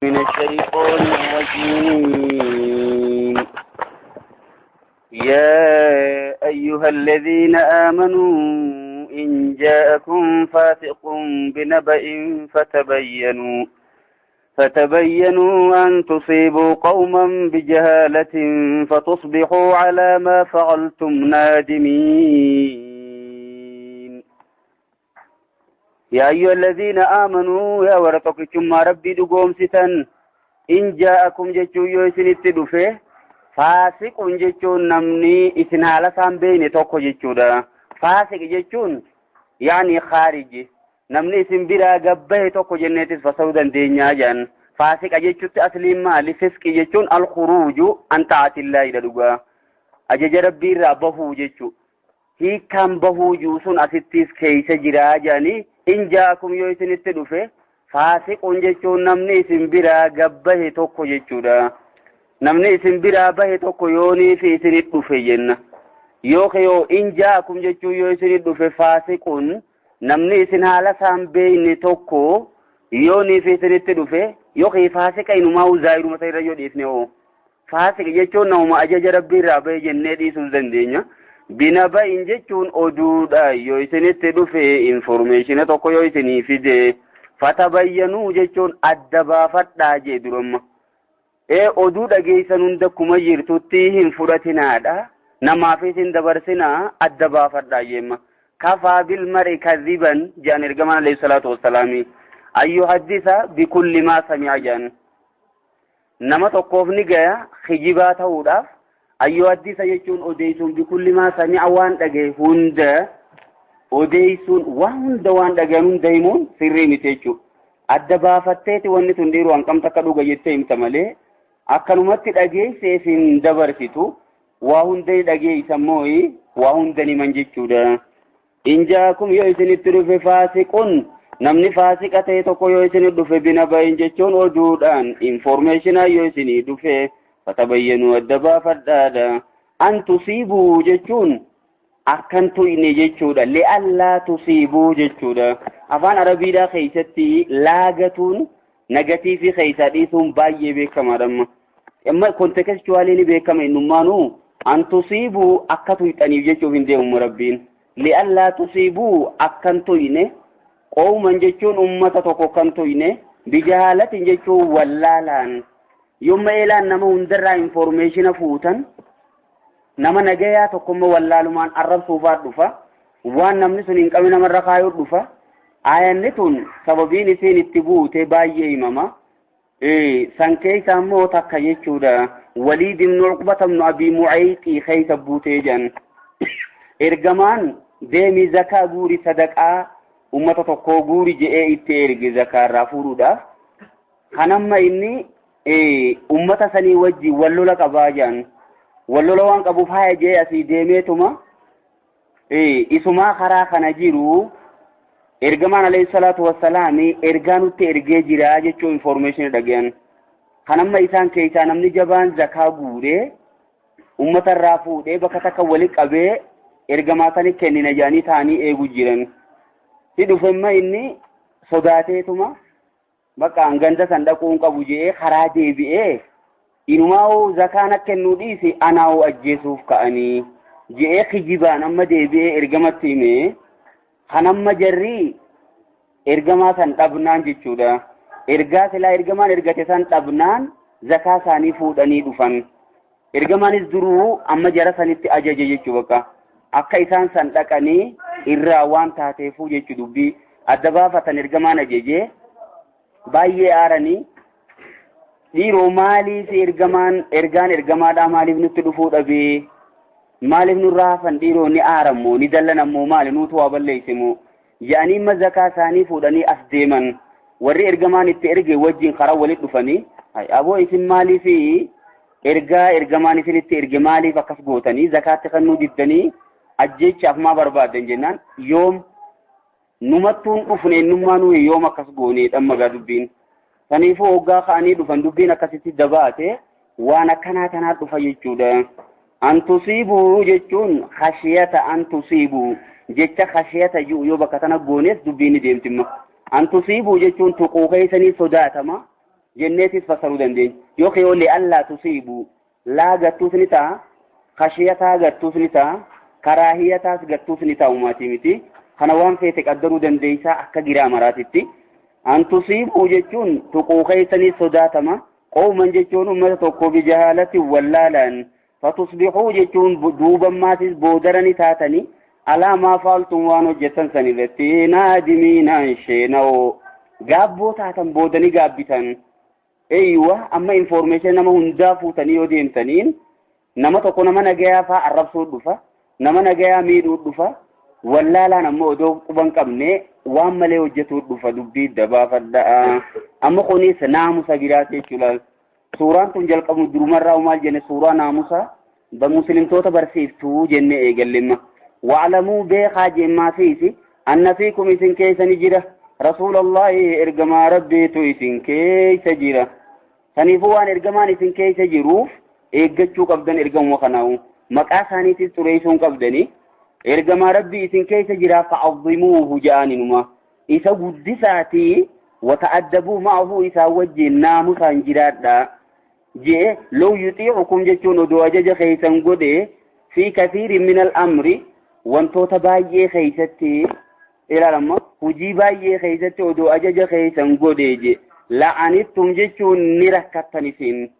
من الشيطان الرجيم. يا أيها الذين آمنوا إن جاءكم فاسق بنبأ فتبينوا أن تصيبوا قوما بجهالة فتصبحوا على ما فعلتم نادمين. يا أيها الذين آمنوا يا ورتكم ربي دقوم ستن إن جاءكم جتشو يسن التدفه فاسق جتشو نمني إسن على سام بيني توكو جتشو دا فاسق جتشون يعني خارجي namni isin biraa gabbahe tokko jenneetis fasa'uu dandeenyaa jedhan. Faasiqa jechuutti asliin maali? Fisqi jechuun alkhuruuju an ta'atillaahi dhugaa. Ajaja rabbii irraa bahuu jechuu. Hiikkaan bahuu jiru sun asittis keeysa jiraa jedhanii in jaakum yoo isinitti dhufe faasiquun jechuun namni isin biraa gabbahe tokko jechuudha. Namni isin biraa bahe tokko yoonii fi isinit dhufe jenna. Yoo in jaakum jechuun yoo isinit dhufe faasiquun namni isin haala isaan beeyne tokko yoonii fi isinitti dhufe yookiin faasiqa inumaa zaayiruma isa irra yoo dhiisne hoo faasiqa jechuun namuma ajaja rabbii irraa bahe jennee dhiisuu dandeenya. Binaba'in jechuun oduudha yoo isinitti dhufe informeeshina tokko yoo isinii fide fatabayyanuu jechuun adda baafadhaa jee duramma. Oduu dhageessan hunda kuma jirtutti hin fudhatinaadha. Namaaf isin dabarsinaa adda baafadhaa jeemma. كفى بالمرء كذبا جان ارجمان عليه الصلاة والسلام أن يحدث بكل ما سمع جان نما تقوف نجايا خجباته وراف أن يحدث يجون أديسون بكل ما سمع وان دقي هند أديسون وان دوان دقي دايمون سري متيجو أدبا فتيت وان تنديرو أن كم تكدو جيتهم تملي أكنمت دقي سيفين دبرتو وهند دقي يسموه وهند نمن جيتشو إن جاءكم يو إسن الترف فاسقون نمني فاسقة تيتوكو يو إسن الدف بنبأ جتشون وجودان إنفورميشن يو إسن الدف فتبينوا الدبا فدادا أن تصيبوا جتشون أكنتو إني جتشودا لألا تصيبوا جتشودا أفان عربي دا خيستي لاغتون نغتي في خيستي ثم باية بكما دم إما كونتكستواليني بكما إنمانو أن تصيبوا أكتو إتاني جتشو هندهم ربين لئلا تصيبوا أكنتوينه قوما جتشون أمة توكو كنتوينه بجهالة جتشو ولالان يوم إلان نما هندرا إنفورميشن فوتن نما نجايا توكم ولالمان الرب صوفات دفا وان نمني سنين قمنا مرة خايور دفا آيان نتون سببين سين اتبوته باية إماما سنكي سامو تكا جتشو دا وليد بن عقبة بن أبي معيط خيس بوته جن ergamaan deemi zakaa guuri sadaqaa ummata tokkoo guuri je'ee itti erge zakaa irraa fuudhuudhaaf kan amma inni ummata sanii wajji wallola qabaa jedhan wallola waan qabuuf haya je'ee asii deemeetuma isumaa karaa kana jiru ergamaan alayhi salaatu wassalaami ergaa nutti ergee jira jechuu informeeshinii dhagayan kan amma isaan keessaa namni jabaan zakaa guuree ummata irraa fuudhee bakka takka wali qabee ergamaa sanii kennina jedhanii taa'anii eeguu jiran. Si dhufemma inni sodaateetuma bakka ganda san dhaquu hin qabu jedhee karaa deebi'ee inumaa zakaan akka kennuu dhiise anaa'uu ajjeesuuf ka'anii jedhee kijibaan amma deebi'ee ergamatti hime kan amma jarri ergamaa san dhabnaan jechuudha. Ergaa silaa ergamaan ergate san dhabnaan zakaa isaanii fuudhanii dhufan. Ergamaanis duruu amma jara sanitti ajaje jechuu bakka. Akka isaan san dhaqanii irraa waan taateefuu jechuu dubbii adda baafatan ergamaan ajajee baay'ee aaranii dhiiroo maaliif ergamaan ergaan ergamaadhaa maaliif nutti dhufuu dhabee maaliif nurraa hafan dhiiroo ni aarammoo ni dallanammoo maali nuutu waa balleessimoo jedhanii imma zakaa isaanii fuudhanii as deeman warri ergamaan itti erge wajjin karaa walitti dhufanii aboo isin maaliif ergaa ergamaan isinitti erge maaliif akkas gootanii zakaatti kennuu diddanii ajjeechaaf maa barbaadan jennaan yoom numattuun dhufne ennummaa nuyi yoom akkas goonee dhammagaa dubbiin saniifuu hoggaa ka'anii dhufan dubbiin akkasitti dabaate waan akkanaa tanaa dhufa jechuudha. An tusiibuu jechuun khashiyata an tusiibuu jecha khashiyata jiru yoo bakka tana goonees dubbiin ni deemtimma. An tusiibuu jechuun tuquu keessanii sodaatama. Jenneetis fassaruu dandeenya. Yookiin yoo li'allaa tusiibuu laa gattuus ni ta'a, khashiyataa gattuus ni ta'a, karaahiyataas gattuus ni ta'a umaatii miti. Kana waan feete qaddaruu dandeessaa akka giraamaraatitti. An tusiibuu jechuun tuquu keessanii sodaatama. Qawman jechuun ummata tokko bijahaalatti wallaalaan. Fatusbihuu jechuun duubammaatis boodarani taatanii alaa maa faaltum waan hojjetan san irratti naadimiinaan sheena'oo gaabboo taatan boodanii gaabbitan. Eeywa amma information nama hundaa fuutanii yoo deemtaniin nama tokko nama nagayaa faa arrabsuu dhufa, nama nagayaa miidhuu dhufa, wallaalaan ammoo odoo quban qabne waan malee hojjetuu dhufa dubbii dabaafadhaa. Amma kunis naamusa biraati jechuudha. Suuraan tun jalqabu durumarraa maal jenne suuraa naamusa muslimtoota barsiiftuu jenne eegallemma. Wa'lamuu beekaa jemmaasiisi anna fiikum isin keessa ni jira. Rasuulallahi ergamaa rabbiitu isin keessa jira. Saniifuu waan ergamaan isin keessa jiruuf eeggachuu qabdan ergamuma kanaa'u. Maqaa isaaniitis xureessuu hin qabdani. Ergamaa rabbii isin keessa jira fa'azzimuuhu ja'aninuma. Isa guddisaatii wata'addabuu ma'ahu isaa wajjin naamusaan jiraadha. Jee law yuxiicukum jechuun odoo ajaja keessan godhe fi kathiirin min al-amri wantoota baay'ee keessatti ilaalama hojii baay'ee keessatti odoo ajaja keessan godhe je la'anittum jechuun ni rakkattan isin.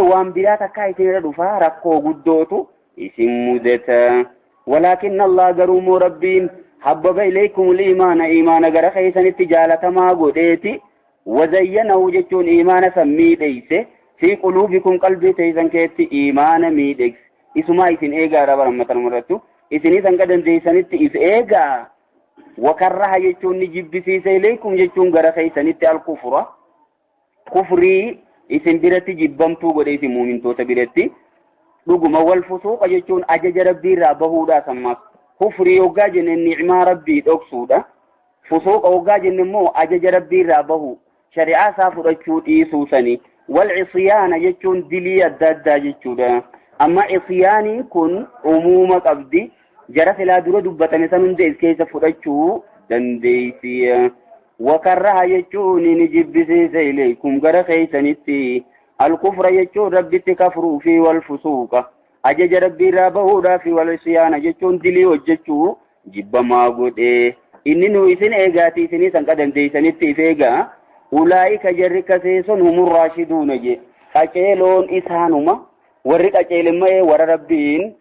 Waan biraa takkaa isinirra dhufaa rakkoo guddootu isin mudata. Walaakin Allah garuu moo rabbiin habbaba ilaykum al-iimaana iimaana gara keessanitti jaalatamaa godheeti wazayyanahu jechuun iimaana san miidheyse fi quluubikum qalbii teessan keessatti iimaana miidhegse. Isumaa isin eegaa raba rammatan irrattu isinii san qadandeessanitti is eegaa. Wakarraha jechuun ni jibbisiise ilaykum jechuun gara keessanitti al-kufra kufrii isin biratti jibbamtuu godhe isin muumintoota biratti. Dhuguma wal fusuuqa jechuun ajaja rabbii irraa bahuudha sammaas. Kufrii hoggaa jenne ni'maa rabbii dhoksuudha. Fusuuqa hoggaa jenne immoo ajaja rabbii irraa bahu shari'aa isaa fudhachuu dhiisuu sani. Wal cisyaana jechuun dilii adda addaa jechuudha. Amma cisyaaniin kun umuuma qabdi. Jara silaa dura dubbatame san hunda is keessa fudhachuu dandeessi. Wakarraha jechuun ni jibbisiise ilaykum gara keessanitti. Al-kufra jechuun rabbitti kafruu fi wal fusuuqa. Ajaja rabbii irraa bahuudhaa fi wal isyaana jechuun dilii hojjechuu jibbamaa godhe. Inni nu isin eegaati isinii san qadandeessanitti if eegaa. Ulaa'ika jarri kaseeson humur raashiduuna je. Qaceeloon isaanuma warri qaceelimmaa warra rabbiin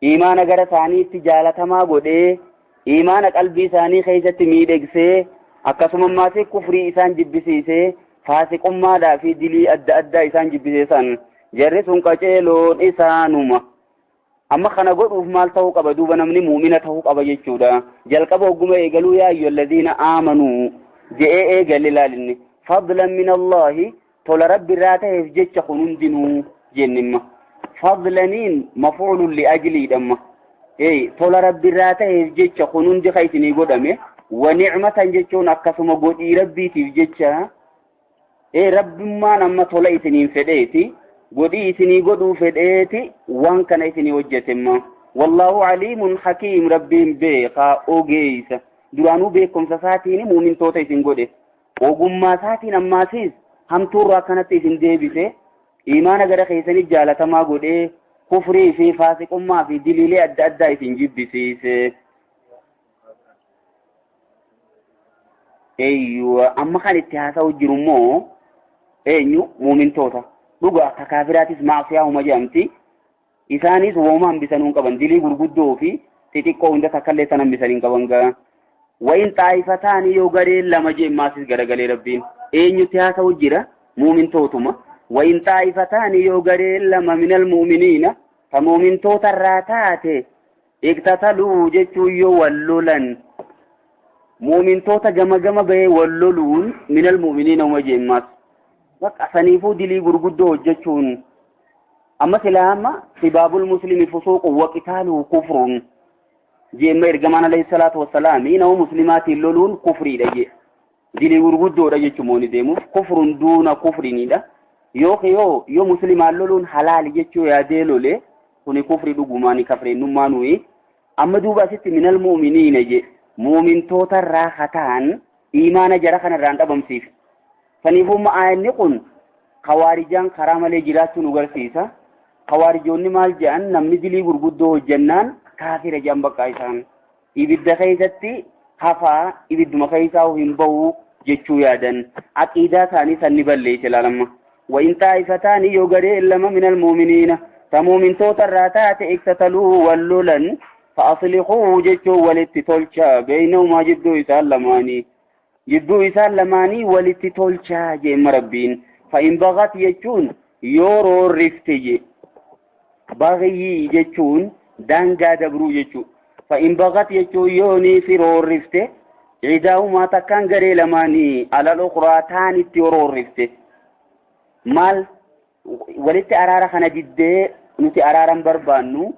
iimaana gara isaaniitti jaalatamaa godhee iimaana qalbii isaanii keessatti miidhegsee akkasuma kufrii isaan jibbisiisee faasiqummaadhaa fi dilii adda addaa isaan jibbisiisan jarri sun qaceeloon isaanuma. Amma kana godhuuf maal ta'uu qaba duuba namni muumina ta'uu qaba jechuudha. Jalqaba hogguma eegaluu yaa ayyuhalladiina aamanuu je'ee eegalle ilaalinni. Fadlan min Allaahi tola rabbi irraa ta'eef jecha kun hundinuu jennimma. Fadlaniin maf'uulun li'ajliidhamma. Tola rabbi irraa ta'eef jecha kun hundi ka isinii godhame. Wa ni'matan jechuun akkasuma godhii rabbiitiif jecha rabbummaan amma tola isiniin fedheeti godhii isinii godhuu fedheeti waan kana isinii hojjetemma. Wallaahu aliimun hakiim rabbiin beekaa ogeessa. Duraanuu beekumsa isaatiin muumintoota isin godhe. Ogummaa isaatiin ammaasiis hamtuurraa akkanatti isin deebise iimaana gara keessanii jaalatamaa godhee kufrii fi faasiqummaa fi diliilee adda addaa isin jibbisiise. Eeyyuu amma kan itti haasa'u jiru immoo eenyu muumintoota. Dhuga akka kaafiraatis maasiyaa huma jedhamti. Isaanis wooma hambisanuu hin qaban dilii gurguddoo fi xixiqqoo hunda takkallee san hambisanii hin qaban gaa. Wayin xaayifataanii yoo gareen lama jee maasis garagalee rabbiin eenyutti haasa'u jira muumintootuma. Wayin xaayifataanii yoo gareen lama minal muuminiina ta muumintoota irraa taate iqtataluu jechuun yoo wal lolan muumintoota gama gama bahee wal loluun minal muuminiina uma jeemmaas. Bakka saniifuu dilii gurguddoo hojjechuun amma silaa amma sibaabul muslimi fusuuqu wa qitaaluhu kufrun jeemma ergamaan alayhi salaatu wassalaami nama muslimaatiin loluun kufriidha jee. Dilii gurguddoodha jechuun mooni deemuuf kufrun duuna kufriniidha. Yoo yoo muslimaan loluun halaali jechuu yaadee lole kuni kufri dhugumaani kafreennummaa nuyi. Amma duuba asitti minal mu'miniina jee muumintoota irraa hataan iimaana jara kanarraan dhabamsiif. Saniifumma aayanni kun khawaarijaan karaa malee jiraachuu nu garsiisa. Khawaarijoonni maal jedhan namni dilii gurguddoo hojjannaan kaafira jedhan bakka isaan. Ibidda keessatti hafaa ibidduma keessaa hin bahu jechuu yaadan. Aqiidaa isaanii san ni balleesse ilaalamma. Wa'in taa'ifataani yoo garee lama minal muuminiina ta muumintoota irraa taate iktataluu wal lolan fa'aslihuu jechuun walitti tolchaa beeynahumaa jidduu isaan lamaanii. Jidduu isaan lamaanii walitti tolchaa jeemma rabbiin. Fa'in bagat jechuun yoo roorrifte je. Bagyii jechuun daangaa dabruu jechuu. Fa'in bagat jechuun yoo ni fi roorrifte cidaahumaa takkaan garee lamaanii alal ukhraa taanitti yoo roorrifte. Maal walitti araara kana diddee nuti araaran barbaannu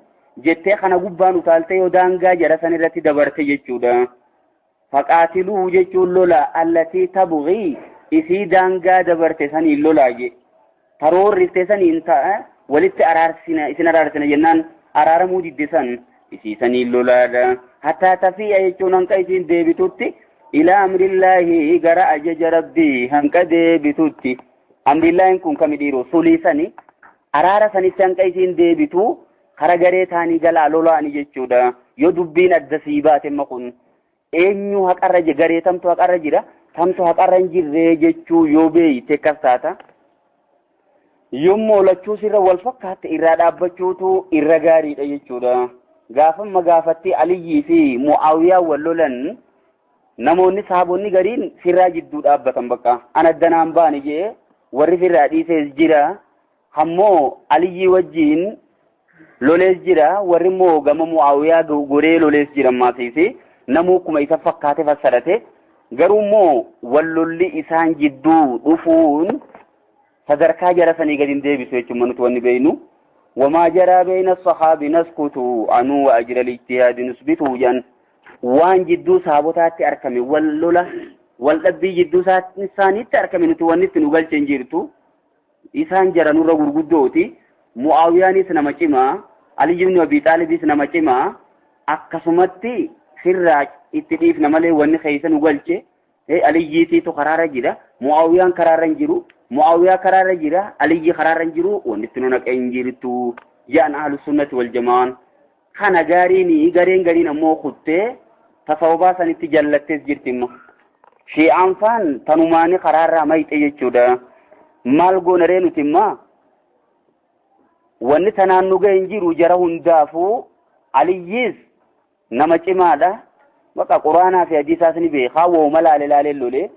jettee kana gubbaan utaaltee yoo daangaa jara san irratti dabarte jechuudha. Faqaatiluu jechuun lola allatii tabgii isii daangaa dabarte saniin lolaa je. Taroorrifte saniin ta'a walitti araarsina isin araarsina jennaan araaramuu didde san isii saniin lolaadha. Hattaa tafi'a jechuun hanqa isiin deebitutti ilaa amrillaahi gara ajaja rabbii hanqa deebitutti. Amrillaahin kun kami dhiiroo sulii sani araara sanitti hanqa isiin deebitu kara garee taanii galaa lolaani jechuudha. Yoo dubbiin adda sii baate amma kun eenyu haqarra jira garee tamtu haqarra jira tamtu haqarra hin jirree jechuu yoo beeyte akkas taata. Yommuu lachuu sirra wal fakkaatte irraa dhaabbachuutu irra gaariidha jechuudha. Gaafamma gaafatti Aliyyii fi Mu'aawiyaa wal lolan namoonni sahaabonni gariin sirraa jidduu dhaabbatan bakka. An addanaan baane jee warri sirraa dhiisees jira. Ammoo Aliyyii wajjiin lolees jira. Warri immoo gama Mu'aawiyaa goree lolees jira maasiisi. Namuu akkuma isa fakkaate fassarate. Garuu immoo wal lolli isaan jidduu dhufuun sadarkaa jara sanii gadi hin deebisu jechuudha nuti wanni beeynu. Wamaa jaraa beeyna sahaabi naskutu anuu wa ajra lijtihaadi nusbitu jedhan. Waan jidduu sahaabotaatti argame wal lola wal dhabbii jidduu isaaniitti argame nuti wanni itti nu galche hin jirtu. Isaan jara nurra gurguddooti. Mu'aawiyaanis nama cimaa, Ali ibn Abi Xaalibis nama cimaa. Akkasumatti sirraa itti dhiifna malee wanni keessa nu galche Aliyyiitiitu karaarra jira, Mu'aawiyaan karaarra hin jiru, Mu'aawiyaa karaarra jira, Aliyyi karaarra hin jiru, wanni itti nu naqee hin jirtu jedhan ahlu sunnati wal jamaan. Kana gaariin gareen gariin ammoo kuttee tasawwabaa sanitti jallattees jirti immoo. Shi'aan faan tanumaani karaarraa mayxe jechuudha. Maal goona ree nuti immoo wanni tanaan nu ga'e hin jiru jara hundaafuu Aliyyiis nama cimaadha. Bakka Quraanaa fi hadiisaas ni beekaa wooma laale laalee lolee.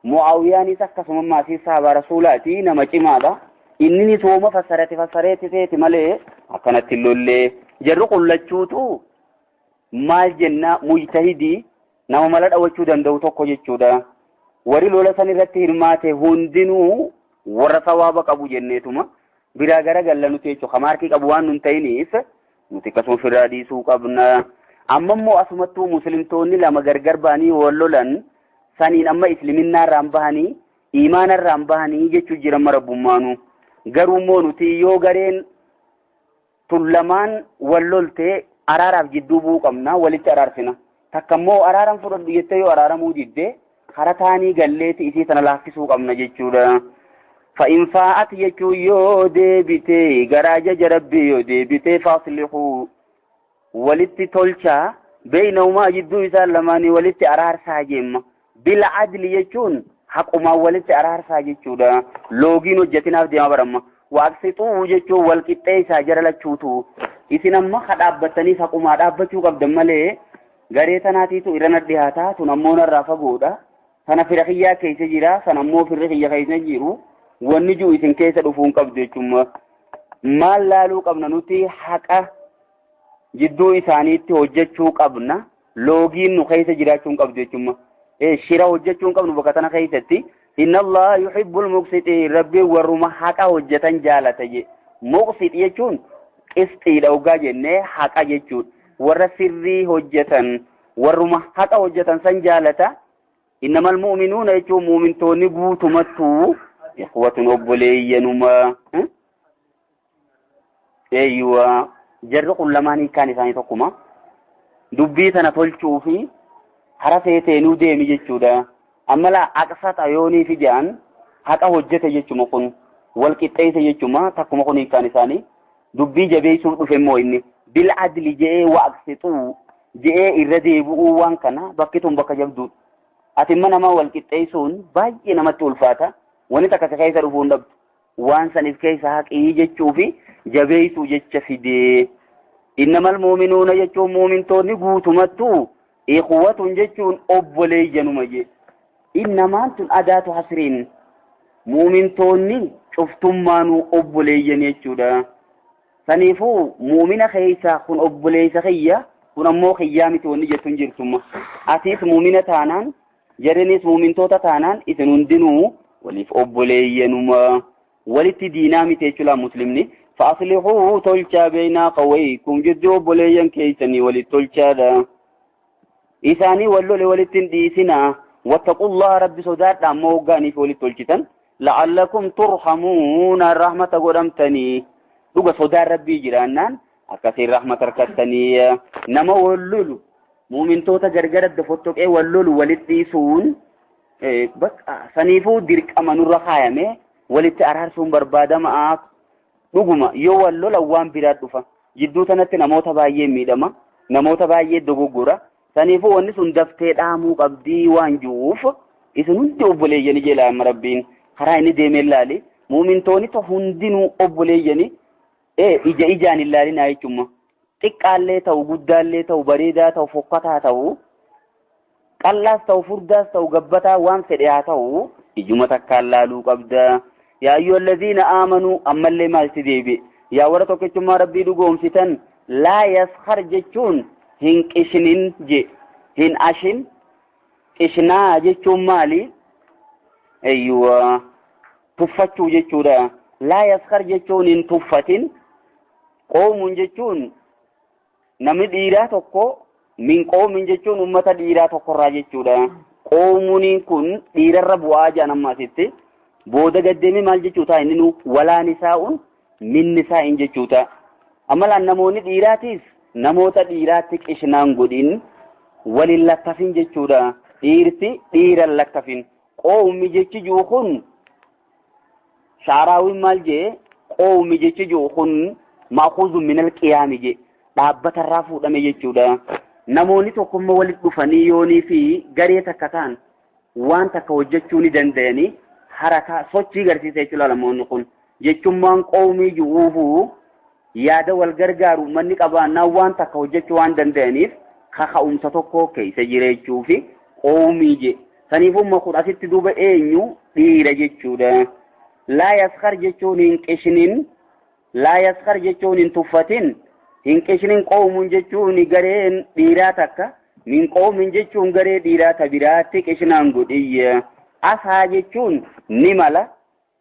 Mu'aawiyaanis akkasuma maasii sahaabaa rasuulaati nama cimaadha. Inni ni sooma fassarate fassareeti seeti malee akkanatti lollee. Jarri qullachuutu maal jenna mujtahidii nama mala dhawachuu danda'u tokko jechuudha. Warri lola san irratti hirmaate hundinuu warra sawaaba qabu jenneetuma biraa gara galla nuti jechuudha. Kamaarkii qabu waan nun ta'iniif nuti akkasuma ofirraa dhiisuu qabna. Amma immoo asumattuu muslimtoonni lama gargar ba'anii wal lolan saniin amma islaminnaarraan bahanii iimaanarraan bahanii jechuu jiran marabbummaanu. Garuu immoo nuti yoo gareen tun lamaan wal loltee araaraaf jidduu bu'uu qabna walitti araarsina. Takka immoo araaran fudhadhu jettee yoo araaramuu didde kara taanii galleeti isii sana laaffisuu qabna jechuudha. Fa'in faa'at jechuun yoo deebite gara ajaja rabbii yoo deebite faaslihuu walitti tolchaa beeynahumaa jidduu isaan lamaanii walitti araarsaa jeemma. Bila adli jechuun haqumaan walitti araarsaa jechuudha. Loogiin hojjetinaaf deema baramma. Waaqsixuu jechuun wal qixxeessaa jara lachuutu. Isin amma dhaabbattaniif haqumaa dhaabbachuu qabdan malee garee tanaatiitu irra na dhiyaataa tun ammoo narraa fagoodha. Sana fira kiyyaa keessa jira sana ammoo firri kiyya keessa jiru. Wanni jiru isin keessa dhufuu hin qabdu jechuudha. Maal laaluu qabna nuti haqa jidduu isaaniitti hojjechuu qabna. Loogiin nu keessa jiraachuu hin qabdu jechuudha. Shira hojjechuu hin qabnu bakka tana keessatti. Inna Allaha yuhibbul muqsitiin rabbiin warruma haqa hojjetan jaalata je. Muqsit jechuun qisxiidha ogaa jennee haqa jechuudha. Warra sirrii hojjetan warruma haqa hojjetan san jaalata. Innamal mu'minuuna jechuun mu'mintoonni guutumattuu ikhwatun obboleeyyanuma. Eeyyuwa jarri kun lamaan hiikkaan isaanii tokkuma. Dubbii tana tolchuu fi hara seeteenuu deemi jechuudha. Amma laa aqsata yoonii fi ja'an Haqa hojjete jechuma kun wal qixxeesse jechuma takkuma kun hiikkaan isaanii dubbii jabeessuuf dhufe immoo inni bil adli je'ee waqsixuu je'ee irra deebi'uu waan kana bakki tun bakka jabduudha. Ati imma nama wal qixxeessuun baay'ee namatti ulfaata. Wanni takka si keessa dhufuu hin dhabdu. Waan saniif keessa haqii jechuu fi jabeessuu jecha fidee. Innamal muuminuuna jechuun muumintoonni guutumattuu ikhwatun jechuun obboleeyyanuma jee. Innamaan tun adaatu hasriin muumintoonni cuftummaanuu obboleeyyan jechuudha. Saniifuu muumina keessa kun obboleessa kiyya kun ammoo kiyyaa miti wanni jettu hin jirtumma. Atiis muumina taanaan jarrinis muumintoota taanaan isin hundinuu waliif obboleeyyanuma walitti diinaa miti jechuudha muslimni. Fa'aslihuu tolchaa beeynaa qawweekum jidduu obboleeyyan keessanii walitti tolchaadha. Isaanii wal lole walitti hin dhiisinaa. Wattaqullaha rabbi sodaadha ammoo hoggaaniif walitti tolchitan. La'allakum turhamuuna rahmata godhamtanii. Dhuga sodaan rabbii jiraannaan akkasiin rahmata harkattanii nama wal lolu muumintoota gargar adda fottoqee wal lolu walitti dhiisuun bakka saniifuu dirqama nurra kaayame walitti araarsuun barbaadamaa. Dhuguma yoo wal lolan waan biraa dhufa jidduu sanatti namoota baay'ee miidhama namoota baay'ee dogoggora saniifuu wanni sun daftee dhaamuu qabdii waan jiruuf isin hundi obboleeyyanii jedha amma rabbiin karaa inni deemee ilaali muumintoonni hundinuu obboleeyyanii ija ijaan hin laalinaa jechuudha. Xiqqaallee ta'u guddaallee ta'u bareedaa ta'u fokkataa ta'u qal'aas ta'u furdaas ta'u gabbataa waan fedhe haa ta'u ijuma takkaan laaluu qabda. Yaa ayyuhal laziina aamanuu ammallee maalti deebi'e yaa warra tokkichummaa rabbii dhugoomsitan laa yaskhar jechuun hin qishinin je hin ashin qishnaa jechuun maali? Eeyyuwa tuffachuu jechuudha. Laa yaskhar jechuun hin tuffatin qoomuun jechuun namni dhiiraa tokko min qoomin jechuun ummata dhiiraa tokkorraa jechuudha. Qoomuun kun dhiirarra bu'aa jedhan amma asitti. Booda gaddeemee maal jechuudha inni nu walaa nisaa'uun min nisaa'in jechuudha. Amalaan namoonni dhiiraatiif namoota dhiiraatti qishnaan godhin walin lakkafin jechuudha. Dhiirti dhiiran lakkafin. Qoomni jechi jiru kun shaaraawiin maal jee qoomni jechi jiru kun maakuuzu minal qiyaami jee dhaabbatarraa fuudhame jechuudha. Namoonni tokkummaa walitti dhufanii yoonii fi garee takka ta'an waan takka hojjechuu ni danda'anii harakaa sochii garsiisa jechuudha namoonni kun. Jechummaan qoomii jiruufuu yaada wal gargaaru uummanni qabaannaan waan takka hojjechuu waan danda'aniif kaka'umsa tokko keessa jira jechuu fi qoomii je. Saniifummaa kun asitti duuba eenyu dhiira jechuudha. Laa yaskhar jechuun hin qishinin, laa yaskhar jechuun hin tuffatin, hin qishinin qoomuun jechuun gareen dhiiraa takka, min qoomin jechuun garee dhiiraa ta biraatti qishinaan godhiyya. Asaa jechuun ni mala,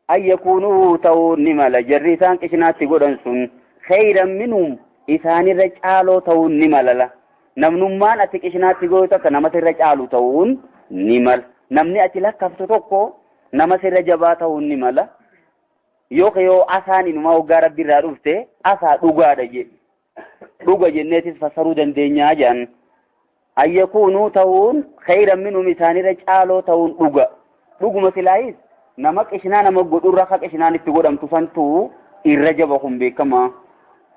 ayyakuunuu ta'uu ni mala. Jarri isaan qishinaatti godhan sun khayran minhum isaanirra caaloo ta'uun ni malala. Namnummaan ati qishinaatti gootu takka nama sirra caalu ta'uun ni mala. Namni ati lakkaftu tokko nama sirra jabaa ta'uun ni mala. Yoo asaan inumaa hoggaa rabbi irraa dhufte asaa dhugaadha jedhe. Dhuga jenneetis fassaruu dandeenyaa jedhan. Ayyakuunuu ta'uun khayran minhum isaanirra caaloo ta'uun dhuga. Dhuguma silaayis nama qishinaa nama godhurra akka qishinaan itti godhamtu santuu irra jaba kun beekama.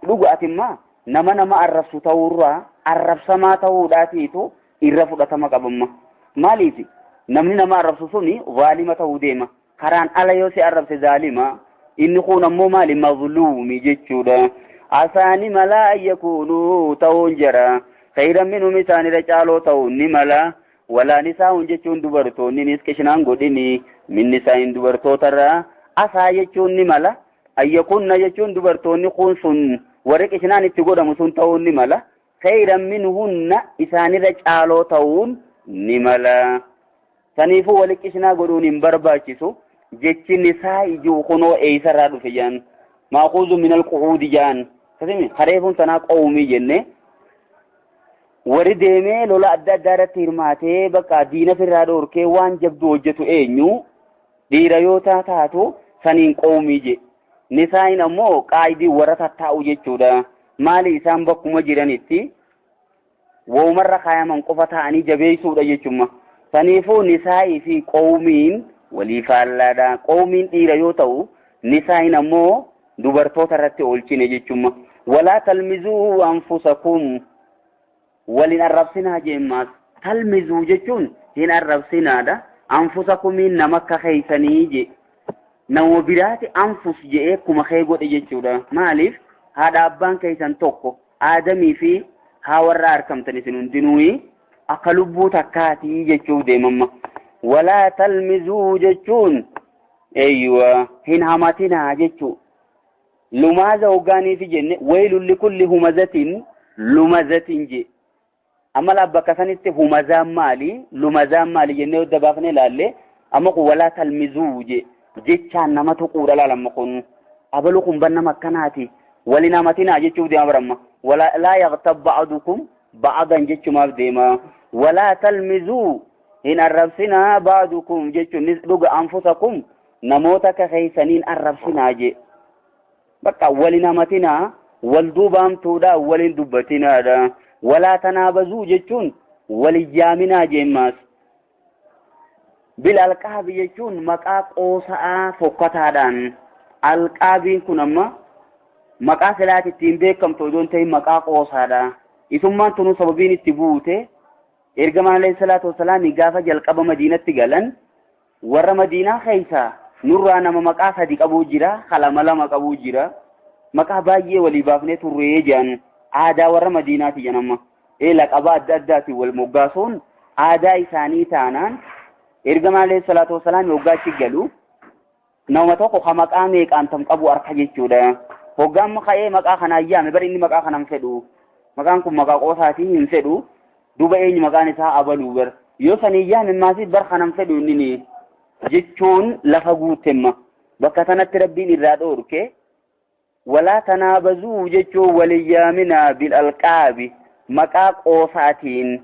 Dhuga atimmaa nama nama arrabsu ta'uurraa arrabsamaa ta'uudhaatiitu irra fudhatama qabamma. Maaliif namni nama arrabsu suni zaalima ta'uu deema. Karaan ala yoo si arrabse zaalima inni kun ammoo maali mazluumi jechuudha. Asaani mala ayyakuunuu ta'uun jira. Khayran minhum isaanirra caaloo ta'uun ni mala. Walaa nisaa'uun jechuun dubartoonnis qishinaan godhini min nisaa'in dubartootarraa asaa jechuun ni mala. Ayyakunna jechuun dubartoonni kun sun warri qishinaan itti godhamu sun ta'uun ni mala. Khayran minhunna isaanirra caaloo ta'uun ni mala. Saniifuu wali qishinaa godhuun hin barbaachisu. Jechi nisaa'i jiru kunoo eessarraa dhufe jaan. Maakuuzu minal qu'uudi jaan. Kasimi kareefuun tanaa qawmii jenne. Warri deemee lola adda addaa irratti hirmaatee bakka diina firraa dhoorkee waan jabdu hojjetu eenyu dhiira yoo taatu saniin qawmii je. Nisaa'iin ammoo qaayidii warra tattaa'u jechuudha. Maali isaan bakkuma jiranitti woomarra kaayaman qofa ta'anii jabeessuudha jechuudha. Saniifuu nisaa'ii fi qawmiin Walii faallaadha. Qoomiin dhiira yoo ta'u nisaayin ammoo dubartoota irratti oolchine jechuudha. Walaa talmizuu anfusakum walin arrabsinaa jeemmaas. Talmizuu jechuun hin arrabsinaadha. Anfusakumiin nama akka keeysanii je. Nama biraati anfus je'ee kuma kee godhe jechuudha. Maaliif haadha abbaan keeysan tokko aadamii fi haa warra argamtan isin hundinuu akka lubbuu takkaatii jechuuf deemamma. Walaa talmizuu jechuun eeyyuwa hin hamatinaa jechuu. Lumaaza hoggaaniifi jenne waylun likulli humazatin lumazatin je. Amma laa bakka sanitti humazaan maali lumazaan maali jennee hodda baafnee ilaalle amma kun walaa talmizuu je jechaan nama tuquudha laal amma kun abalu kun ban nama akkanaati walin hamatinaa jechuuf deema baramma. Wala laa yaghtab ba'dukum ba'dan jechumaaf deema. Walaa talmizuu hin arrabsinaa ba'dukum jechuun dhuga anfusakum namoota akka keeysaniin arrabsinaa je. Bakka walin hamatinaa wal duubaamtuudha walin dubbatinaadha. Walaa tanaabazuu jechuun walin yaaminaa jeemmaas. Bil alqaabi jechuun maqaa qoosa'aa fokkataadhaan. Alqaabiin kun amma maqaa silaati ittiin beekamtu odoon ta'in maqaa qoosaadha. Isummaan tunuu sababiin itti buute ergamaan alayhi salaatu wasalaam gaafa jalqaba Madiinatti galan warra Madiinaa keessaa nurraa nama maqaa sadi qabuu jira, kalama lama qabuu jira. Maqaa baay'ee walii baafnee turree jedhan aadaa warra Madiinaati jedhan amma. Laqabaa adda addaatiin wal moggaasuun aadaa isaanii taanaan ergamaan alayhi salaatu wasalaam hoggaa achi galu nama tokko ka maqaa meeqaan tam qabu harka jechuudha. Hoggaan ka'ee maqaa kanaan yaame bari inni maqaa kanaan fedhu. Maqaan kun maqaa qoosaatii hin fedhu. Duuba eenyu maqaan isaa abaluu bar. Yoo sanii yaame maasii bar kanan fedhu inni jechuun lafa guutemma. Bakka sanatti rabbiin irraa dhoorke walaa tanaabazuu jechuun walin yaaminaa bil alqaabi maqaa qoosaatiin.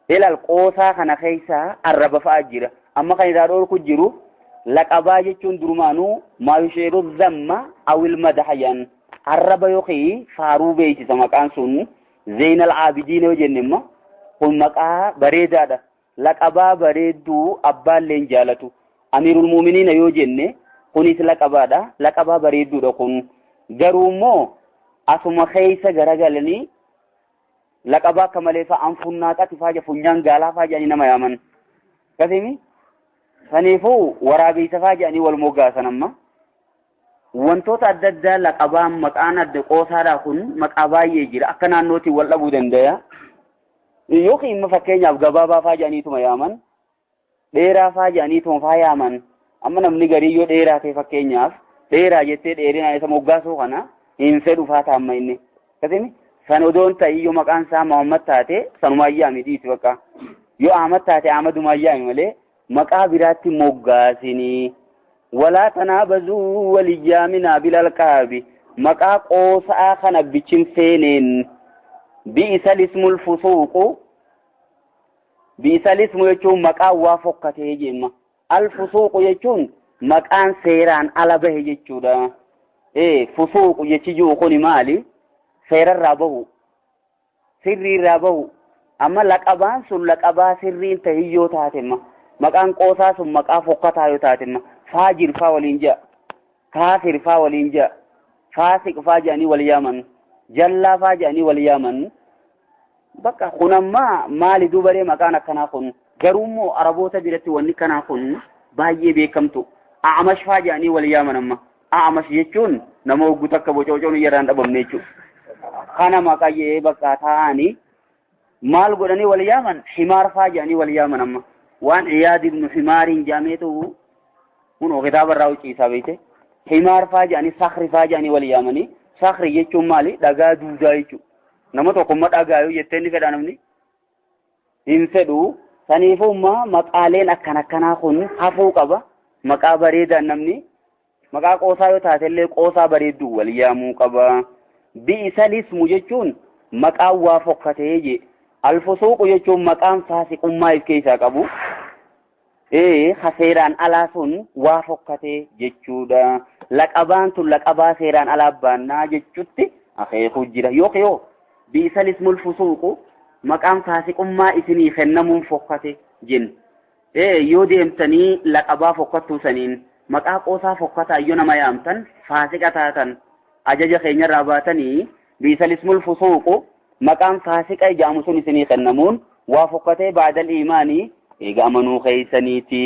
Ilaal qoosaa kana keessa arraba fa'aa jira. Amma kan irraa dhoorku jiru laqabaa jechuun durumaanuu maa yusheeru zamma awil madahayan arraba yookiin faaruu beeksisa maqaan sun Zeenal Aabidiin yoo jenne immoo kun maqaa bareedaadha. Laqabaa bareedduu abbaalleen jaalatu. Amiirul Muuminiina yoo jenne kunis laqabaadha. Laqabaa bareedduudha kun. Garuu immoo asuma keessa garagalanii laqabaa akka malee fa'a anfunnaaqati faa funyaan gaalaa faa jedhanii nama yaaman. Akkasimi saniifuu waraabeessa faa jedhanii wal moggaasan amma. Wantoota adda addaa laqabaan maqaan adda qoosaadhaa kun maqaa baay'ee jira. Akka naannootiin wal dhabuu danda'a. Yookiin immoo fakkeenyaaf gabaabaa faa jedhaniituma yaaman. Dheeraa faa jedhaniituma faa yaaman. Amma namni garii yoo dheeraa ta'e fakkeenyaaf dheeraa jettee dheerinaan isa moggaasuu kana hin fedhu faa taa'amma inni. Akkasimi san odoon ta'ii yoo maqaan isaa Muhammad taate sanumaan yaami dhiisi bakka. Yoo Ahmad taate Ahmadumaan yaami malee maqaa biraatti moggaasinii. Walaa tanaabazuu walin yaaminaa bil alqaabi maqaa qoosaa kana bichin seeneen bi'isa lismul fusuuqu bi'isa lismu jechuun maqaan waa fokkatee jemma. Al fusuuqu jechuun maqaan seeraan ala bahe jechuudha. Fusuuqu jechi jiru kuni maali? Seerarraa bahu, sirriirraa bahu. Amma laqabaan sun laqabaa sirriin tahiyyoo taatemma. Maqaan qoosaa sun maqaa fokkataa yoo taatemma. Faajir faa waliin ja'a, kaafir faa waliin ja'a, faasiq faa jedhanii wal yaaman, jallaa faa jedhanii wal yaaman. Bakka kun ammaa maali dubaree maqaan akkanaa kun? Garuu immoo Araboota biratti wanni kanaa kun baay'ee beekamtu. A'amash faa jedhanii wal yaaman amma. A'amash jechuun nama hogguu takka bococoon yaraan dhabamne jechuudha. Kana maqaa jee bakka taa'anii maal godhanii wal yaaman? Himaar faa jedhanii wal yaaman amma. Waan Iyaad ibnu Himaariin jedhameetu kun kitaaba irraa hucciisaa beekte. Himaar faa jedhanii sakri faa jedhanii wal yaamanii. Sakri jechuun maali? Dhagaa duudaa jechuudha. Nama tokko immoo dhagaa yoo jettee ni fedha namni hin fedhu. Saniifuu immoo maqaaleen akkan akkanaa kun hafuu qaba. Maqaa bareedaan namni maqaa qoosaa yoo taate illee qoosaa bareedduu wal yaamuu qaba. Bi'isa lismu jechuun maqaan waa fokkatee je. Alfusuuqu jechuun maqaan faasiqummaa of keessaa qabu. Ha seeraan alaa sun waa fokkatee jechuudha. Laqabaan tun laqabaa seeraan alaa baannaa jechutti akeekuu jira. Yookiin yoo bi'isa lismul fusuuqu maqaan faasiqummaa isinii kennamuun fokkate jenna. Yoo deemtanii laqabaa fokkattuu saniin maqaa qoosaa fokkataa yoo nama yaamtan faasiqa taatan ajaja keenyarraa baatanii biisal ismul fusuuqu maqaan faasiqa ijaamu sun isinii kennamuun waa fokkatee baadal iimaanii eega amanuu keeysaniiti.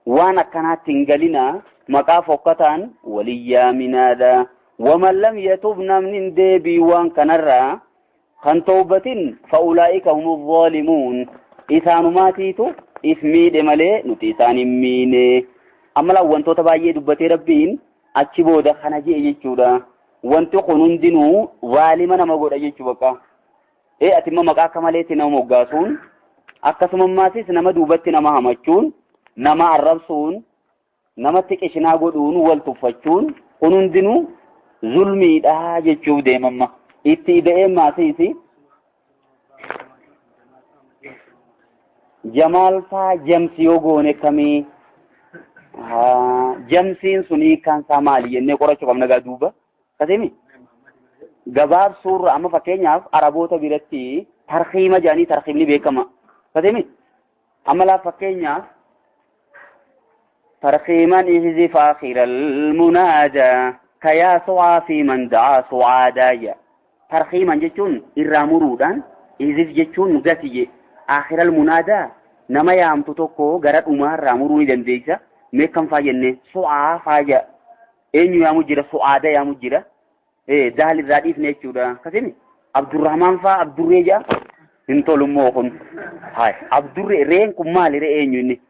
Waan akkanaatti hin galina maqaa fokkataan walin yaaminaadha. Waman lam yatub namni hin deebii waan kanarraa kan tawbatin fa'ulaa'ika humu zaalimuun isaanumaatiitu if miidhe malee nuti isaan hin miine. Amma laa wantoota baay'ee dubbatee Rabbiin achi booda kana je'e jechuudha. Wanti kun hundinuu zaalima nama godha jechuu bakka. Ati immoo maqaa akka maleetti nama moggaasuun akkasuma ammaasis nama duubatti nama hamachuun nama arrabsuun namatti qishinaa godhuun wal tuffachuun kun hundinuu zulmiidha jechuuf deemamma. Itti ida'ee maasiisi Jamaal faa jamsi yoo goone kamii jamsiin sun hiikkaan isaa maali jennee qorachuu qabna gaa duuba. Akkasimi gabaabsuurra amma fakkeenyaaf Araboota biratti tarxiima jedhanii tarxiimni beekama. Akkasimi amma laaf fakkeenyaaf tarxiiman ihzif akhiral munaadaa kayaa su'aa fi man da'aa su'aadaa jedha. Tarxiiman jechuun irraa muruudhaan ihzif jechuun gati jedhe. Akhiral munaadaa nama yaamtu tokko gara dhumaarraa muruu ni dandeessa. Mee kam faa jennee su'aa faa jedha. Eenyu yaamu jira? Su'aada yaamu jira. Daal irraa dhiifne jechuudha. Akkasimi Abdurrahmaan faa Abdurree jedha. Hin tolummoo kun. Hayi Abdurree reen kun maali ree eenyu inni?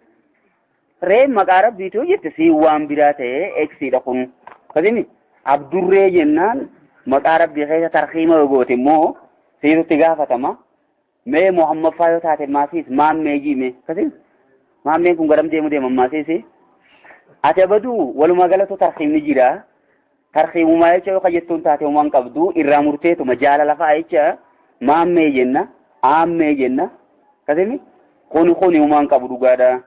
Reen maqaa Rabbiitu yoo jette siin waan biraa ta'ee eksiidha kun. Akkasimi Abdurree jennaan maqaa Rabbii keessa tarxiima yoo goote immoo siitutti gaafatama. Mee Muhammad faa yoo taate maasiis maammee jiime. Akkasimi maammeen kun garam deemu deema maasiisi. Ati abaduu walumaa galatu tarxiimni jira. Tarxiimumaa jecha yoo kajettuun taate uumaan qabdu irraa murteetuma jaalala fa'aa jecha maammee jenna aammee jenna. Akkasimi kuni kuni uumaan qabu dhugaadha.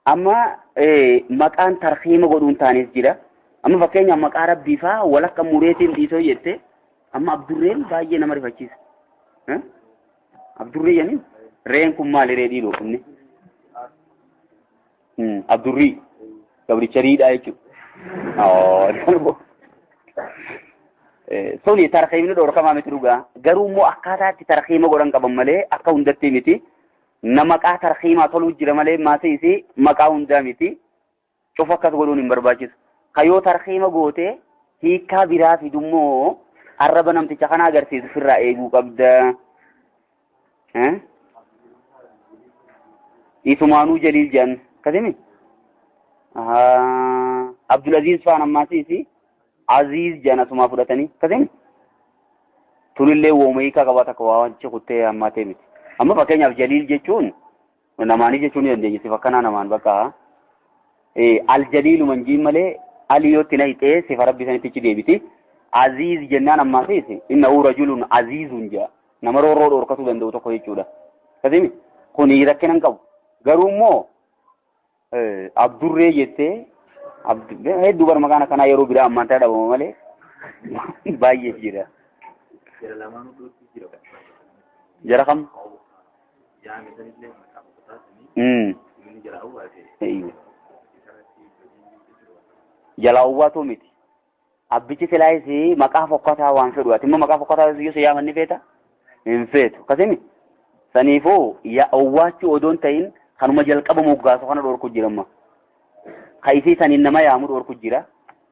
Amma maqaan tarxiima godhuun taanis jira. Amma fakkeenyaaf maqaa Rabbii fa'aa walakka mureetiin dhiisoo jette amma Abdurreen baay'ee nama rifachiisa. Abdurree jedhanii reen kun maali ree dhiiroo inni? Abdurrii gabricha riidhaa jechuudha. Suni tarxiimni dhorkamaa miti dhugaa. Garuu immoo akkaataa itti tarxiima godhan qaban malee akka hundatti miti. Na maqaa tarxiimaa toluu jira malee maasiisi maqaa hundaa miti. Cufa akkas godhuun hin barbaachisu. Kayoo tarxiima gootee hiikkaa biraa fidummoo arraba namticha kana agarsiisu ofirraa eeguu qabda. Isumaanuu Jaliil jedhan akkasimi? Abdulaziz faan ammaasiisi Aziz jedhan asumaa fudhatanii akkasimi? Tunillee wooma hiikaa qabaata akka waa wanti kuttee ammaa ta'e miti. Amma fakkeenyaaf Jaliil jechuun namaanii jechuun ni dandeenya. Sifa akkanaa namaan bakka Al-Jaliilu manjiin malee Ali yoo itti naqxee sifa Rabbi sanitti deebiti. Aziz jennaan ammaasiis innahu rajulun aziizun jedha. Nama roorroo dhorkatuu danda'u tokko jechuudha. Akkasimi kuni rakkina hin qabu. Garuu immoo Abdurree jettee hedduu bara maqaan akkanaa yeroo biraa ammaan tana dhabama malee baay'ee jira. Jara lamaanuu dhootti jira. Jara kam? Yaame sanillee maqaa boqotaa sanii inni jala awwaate. Jala awwaatu miti. Abbichi silaayisi maqaa fokkataa waan fedhu. Ati immoo maqaa fokkataa yoo si yaaman ni feeta? Hin feetu. Akkasimi saniifuu awwaachuu odoon ta'in kanuma jalqaba moggaasu kana dhorku jira amma. Ka isii saniin nama yaamu dhorku jira.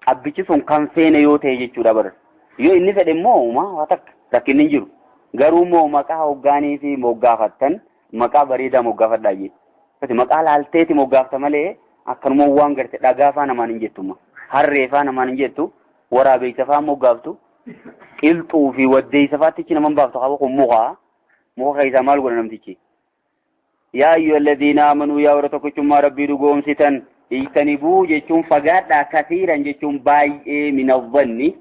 Abbichi sun kan feene yoo ta'e jechuudha bara. Yoo inni fedhe immoo uumaa waa takka rakkinni hin jiru. Garuu immoo maqaa hoggaanii fi moggaafattan maqaa bareedaa moggaafadhaa jee. Akkasi maqaa laalteeti moggaafta malee akkanuma waan garte dhagaa faa namaan hin jettu. Harree faa namaan hin jettu. Waraabeessa faa moggaaftu. Qilxuu fi waddeessa faattichi nama baaftu qaba kun muka. Muka keessaa maal godha namtichi? Yaa ayyuha alladhiina aamanuu yaa warra tokkichummaa Rabbii dhugoomsitan ijtanibuu jechuun fagaadhaa kasiiran jechuun baay'ee minadhanni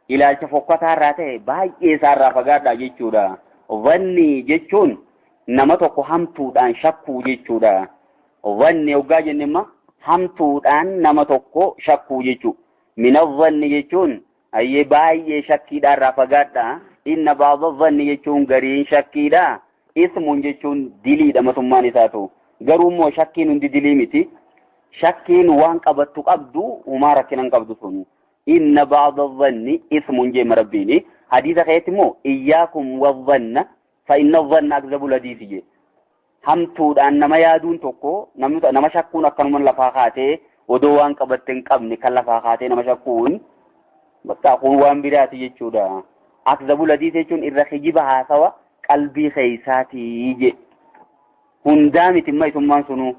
ilaalcha fokkataarraa ta'e baay'ee isaarraa fagaadhaa jechuudha. Dhanni jechuun nama tokko hamtuudhaan shakkuu jechuudha. Dhanni hoggaa jenne immoo hamtuudhaan nama tokko shakkuu jechuudha. Minadhanni jechuun ayyee baay'ee shakkiidhaarraa fagaadhaa. Inna ba'da dhanni jechuun gariin shakkiidha. Ismuun jechuun diliidha matummaan isaatu. Garuu immoo shakkiin hundi dilii miti. Shakkiin waan qabattu qabdu humaa rakkina hin qabdu sun. Inna ba'da dhanni ismun jeema rabbiini. Hadiisa keessatti immoo iyyaakum wadhanna fa inna dhanna akzabul hadiisi jee. Hamtuudhaan nama yaaduun tokko nama shakkuun akkanuma lafaa kaatee odoo waan qabatte hin qabne kan lafaa kaatee nama shakkuun bakka kun waan biraati jechuudha. Akzabul hadiisi jechuun irra kijiba haasawa qalbii keessaati je. Hundaa miti imma isummaan sunuu.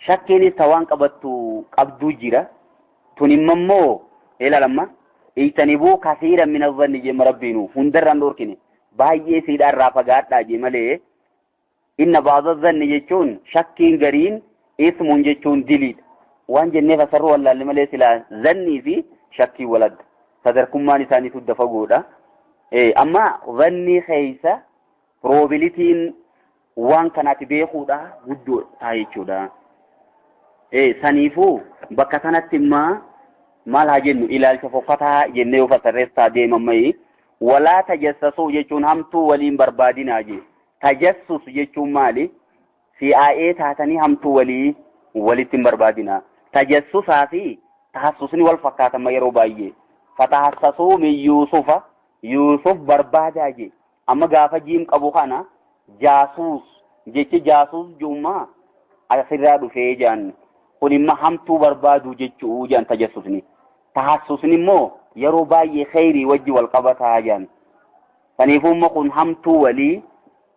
Shakkiinis ta waan qabattu qabduu jira. Tun immoo ilaalamma. Ijtanibuu kasiiran min adhanni jeema rabbiinu hundarraan dhorkine. Baay'ee siidhaan irraa fagaadhaa jee malee. Inna ba'da dhanni jechuun shakkiin gariin ismuun jechuun diliidha. Waan jenneef asarruu wallaalle malee silaa zannii fi shakkii waladda. Sadarkummaan isaanii hunda fagoodha. Amma dhannii keessa probabilitiin waan kanaati beekuudha guddoo ta'a jechuudha. Saniifuu bakka kanatti immoo maal haa jennu ilaalcha fokkataa jennee yoo fasarreessaa deemammayi. Walaa tajassasuu jechuun hamtuu waliin barbaadinaa jee. Tajassus jechuun maali? CIA taatanii hamtuu walii walitti hin barbaadinaa. Tajassusaa fi tahassusni wal fakkaatama yeroo baay'ee. Fatahassasuu min Yuusufa Yuusuf barbaadaa jee. Amma gaafa jiim qabu kana jaasuus jechi jaasuus jummaa asirraa dhufee jaan. Kun immoo hamtuu barbaaduu jechuu jaan tajassusni. Tahassusni immoo yeroo baay'ee kheyrii wajji wal qabataa jaan. Saniifuu immoo kun hamtuu walii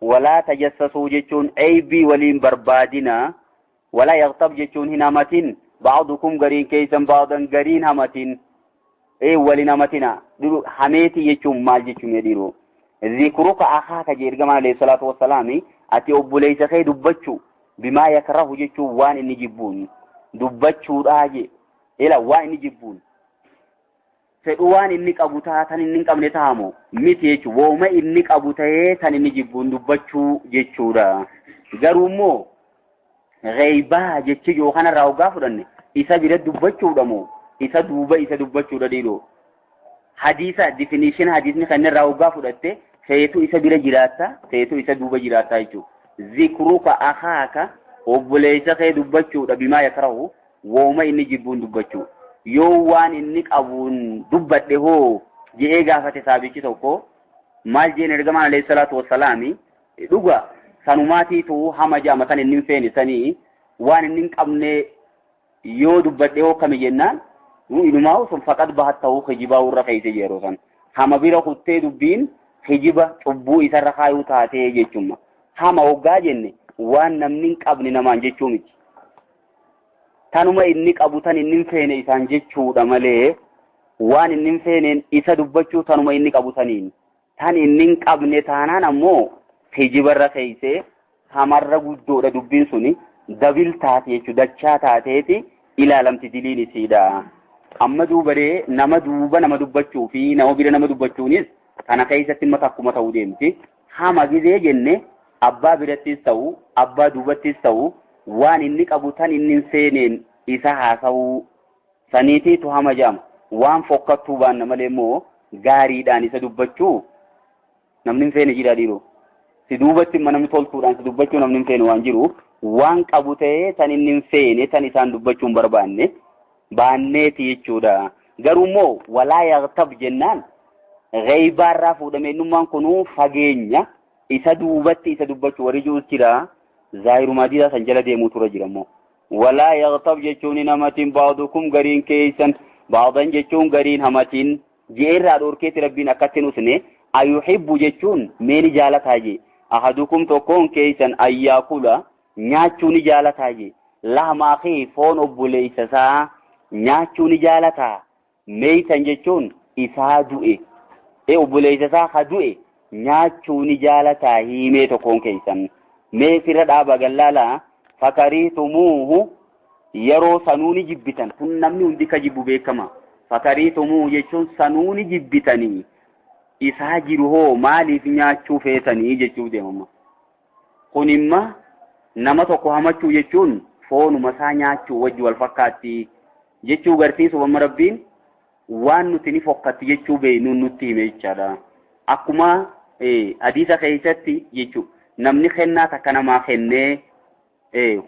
walaa tajassasuu jechuun eybii waliin barbaadina. Walaa yaghtab jechuun hin hamatin. Ba'dukum gariin keessan ba'dan gariin hamatin. Waliin hamatina. Hameetii jechuun maal jechuun dhiiroo? Zikruka akaaka jee ergamaan alayhi salaatu wassalaami ati obboleessa kee dubbachuu bimaa yakrahu jechuun waan inni jibbuun dubbachuudhaa jee. Ila waan inni jibbuun fedhu waan inni qabu taa tan inni hin qabne taa'amu miti jechuudha. Wooma inni qabu ta'ee tan inni jibbuun dubbachuu jechuudha. Garuu immoo ghaybaa jechi yoo kanarraa hoggaa fudhanne isa bira dubbachuudha moo isa duuba isa dubbachuudha dhiiroo. Hadiisa definition hadiisni kan irraa hoggaa fudhatte feetu isa bira jiraatta feetu isa duuba jiraatta jechuudha. Zikruka akaaka obboleessa kee dubbachuudha bimaa yakrahu wooma inni jibbuun dubbachuu. Yoo waan inni qabuun dubbadhe hoo je'ee gaafate saabichi tokko maal jeen ergamaan alayhi salaatu wassalaami dhuga sanumaatiitu hama jaama tan inni hin feene sanii waan inni hin qabne yoo dubbadhe hoo kami jennaan inumaa sun faqad bahat ta'uu kijibaa irra keeyse yeroo san hama bira kuttee dubbiin kijiba cubbuu isarra kaayuu taatee jechuudha. Hama hoggaa jenne waan namni hin qabne namaan jechuu miti. Tanuma inni qabu tan inni hin feene isaan jechuudha malee waan inni hin feeneen isa dubbachuu tanuma inni qabu saniin. Tan inni hin qabne taanaan ammoo kijibarra keeysee hamarra guddoodha dubbiin suni dabil taate jechuudha dachaa taateeti ilaalamti diliin isiidha. Amma duubaree nama duuba nama dubbachuu fi nama bira nama dubbachuunis kana keessatti immoo takkuma ta'uu deemti. Hama gizee jenne abbaa birattis ta'u abbaa duubattis ta'u waan inni qabu tan inni hin seeneen isa haasa'uu saniitiitu hama jedhama. Waan fokkattuu baanna malee immoo gaariidhaan isa dubbachuu namni hin feene jira dhiiroo. Si duubatti immoo namni toltuudhaan si dubbachuu namni hin feene waan jiru waan qabu ta'ee tan inni hin feene tan isaan dubbachuu hin barbaanne baanneeti jechuudha. Garuu immoo walaa yaghtab jennaan ghaybaarraa fuudhamee innummaan kunuu fageenya isa duubatti isa dubbachuu warri jiru jira. Zaahirumaa diidaa san jala deemuu tura jira immoo. Walaa yaghtab jechuun hin hamatin ba'dukum gariin keessan ba'dan jechuun gariin hamatin je'eerraa dhorkeetti rabbiin akkatti hin usne ayuhibbu jechuun mee ni jaalataa jee. Ahadukum tokkoon keessan ayyaakula nyaachuu ni jaalataa jee. Lahma akii foon obboleessa isaa nyaachuu ni jaalataa. Meeysan jechuun isaa du'e. Obboleessa isaa ka du'e nyaachuu ni jaalataa hiimee tokkoon keessan. Mee fira dhaaba gallaalaa fakariitumuuhu yeroo sanuu ni jibbitan. Kun namni hundi ka jibbu beekama. Fakariitumuuhu jechuun sanuu ni jibbitanii. Isaa jiru hoo maaliif nyaachuu feetanii jechuuf deemama. Kun imma nama tokko hamachuu jechuun foonuma isaa nyaachuu wajji wal fakkaatti jechuu garsiisuuf amma rabbiin waan nuti ni fokkatti jechuu beeknuun nutti hime jechaadha. Akkuma hadiisa keessatti jechuudha. Namni kennaa takka namaa kennee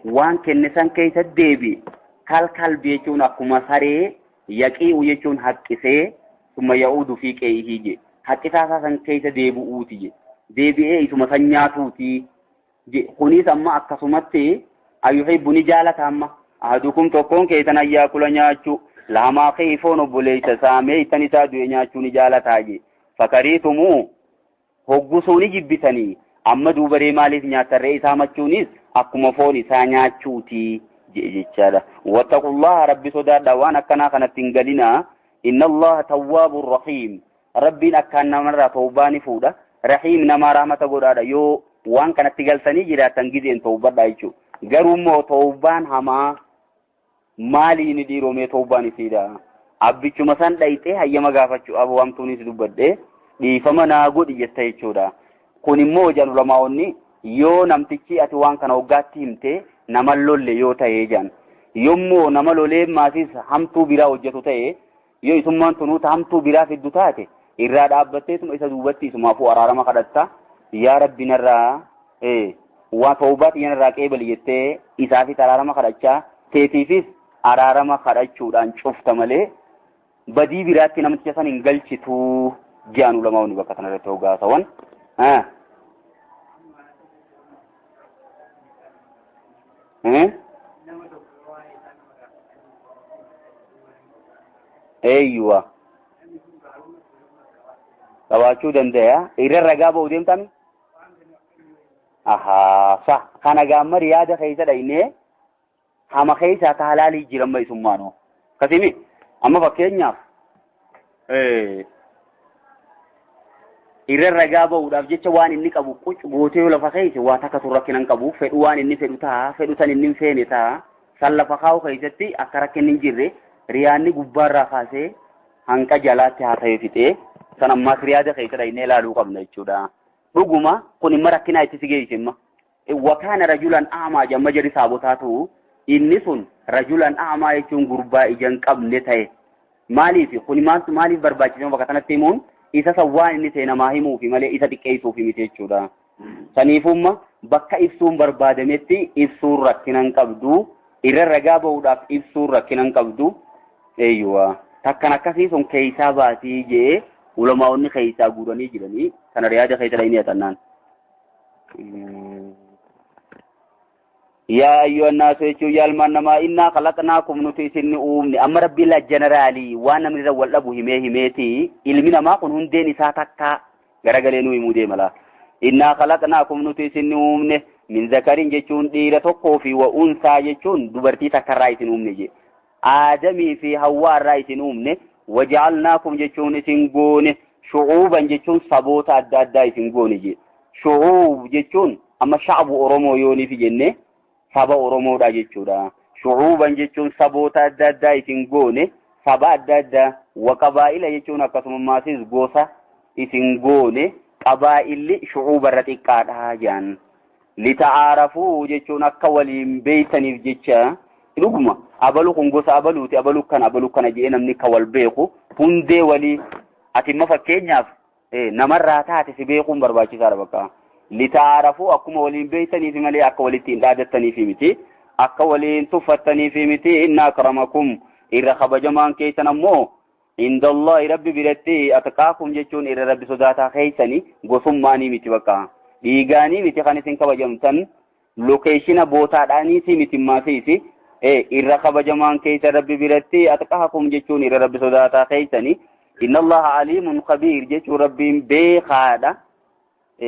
Waan kenne san keessa deebi'e kalkalbi jechuun akkuma saree yaqii'u jechuun haqqisee summa ya'uudu fi qe'ihii je haqqisaa isaa san keessa deebi'uuti je deebi'ee isuma san nyaatuuti je. Kunis amma akkasumatti ayuhibbu ni jaalata amma ahadukum tokkoon keessan ayyaakula nyaachuu lamaa kee foon obboleessa isaa meeytan isaa du'e nyaachuu ni jaalataa je. Fakariitumuu hoggusuu ni jibbitanii amma duubaree maaliif nyaatarree isaa machuunis akkuma foon isaa nyaachuuti jedhe jechaadha. Wattaqullaha rabbi sodaadha waan akkanaa kanatti hin galinaa. Inna Allaha tawwaabun rahiim. Rabbiin akkaan namarraa tawbaa ni fuudha. Rahiim namaa rahmata godhaadha yoo waan kanatti galtanii jiraatan gizeen tawbadha jechuudha. Garuu immoo tawbaan hamaa maaliin dhiiromee tawbaan isiidha. Abbichuma san dhayxee hayyama gaafachuu abu hamtuunis dubbadhee dhiifama naa godhi jetta jechuudha. Kun immoo jedhan ulamaa'onni yoo namtichi ati waan kana waggaatti himte nama lolle yoo ta'e jedhan. Yommuu nama lolee maasis hamtuu biraa hojjetu ta'e yoo isummaan tunuuta hamtuu biraa fiddu taate irraa dhaabbatteetuma isa duubatti isumaafuu araarama kadhatta. Yaa rabbi narraa waa tawbaa xiyya narraa qeebali jettee isaafis araarama kadhachaa teetiifis araarama kadhachuudhaan cufta malee badii biraatti namticha san hin galchitu jedhan ulamaa'onni bakka kanarratti hoggaasawan. Eeyyuwa. Qabaachuu danda'a. Irra ragaa ba'uu deemtami? Ahaa, sa kana gaamma riyaada keessa dhaynee hama keessa ta halaalii jiran ma isummaanoo. Akkasimi amma fakkeenyaaf irra ragaa ba'uudhaaf jecha waan inni qabu quc gootee yoo lafa keessa waa takka tun rakkina hin qabu fedhu waan inni fedhu ta'a fedhu san inni hin feene ta'a san lafa kaa'u keessatti akka rakkinni hin jirre riyaanni gubbaarraa kaasee hanqa jalaatti haa ta'e fixee san ammaas riyaada keessa dhaynee ilaaluu qabna jechuudha. Dhuguma kun imma rakkinaa itti si geesse imma. Wakaana rajulan aamaa jamma jedhi saabotaatu inni sun rajulan aamaa jechuun gurbaa ija hin qabne ta'e. Maaliif kun maaltu maaliif barbaachisee bakka kanatti himuun isa san waan inni ta'e namaa himuufi malee isa xiqqeessuufi miti jechuudha. Saniifumma bakka ibsuun barbaadametti ibsuun rakkina hin qabdu irra ragaa ba'uudhaaf ibsuun rakkina hin qabdu. Eeyyuwa takkan akkasii sun keessaa baasii jee ulamaa'onni keessaa guuranii jiranii kana riyaada keessa dhayinii haxannaan. Yaa ayyuhan naasu jechuun yaa ilmaan namaa innaa khalaqnaakum nuti isin uumne amma rabbiin la jeneraalii waan namni irra wal dhabu himee himeeti ilmi namaa kun hundeen isaa takka garagalee nu himuu deema laa. Innaa khalaqnaakum nuti isin uumne min zakarin jechuun dhiira tokkoo fi wa unsaa jechuun dubartii takkarraa isin uumne jee. Aadamii fi Hawwaa irraa isin uumne waja'alnaakum jechuun isin goone shu'uuban jechuun saboota adda addaa isin goone jee. Shu'uub jechuun amma sha'abu Oromoo yooniif jenne saba Oromoodha jechuudha. Shu'uuban jechuun saboota adda addaa isin goone saba adda addaa wa qabaa'ila jechuun akkasuma maasis gosa isin goone qabaa'illi shu'uubarra xiqqaadha jedhan. Lita'aarafuu jechuun akka waliin beeytaniif jecha dhuguma abalu kun gosa abaluuti abalu kana abalu kana jedhee namni ka wal beeku hundee walii ati imma fakkeenyaaf namarraa taate si beekuun barbaachisaadha bakka. Lita'aarafuu akkuma waliin beeytaniif malee akka walitti hin dhaadattaniif miti akka waliin tuffattaniif miti. Inna akramakum irra kabajamaan keessan ammoo indallahi rabbi biratti atqaakum jechuun irra rabbi sodaataa keessanii gosummaanii miti bakka. Dhiigaanii miti kan isin kabajamtan lokeeshina bootaadhaaniiti miti maasiisi. Irra kabajamaan keessa rabbi biratti atqaakum jechuun irra rabbi sodaataa keessanii. Inna Allaha aliimun khabiir jechuun rabbiin beekaadha.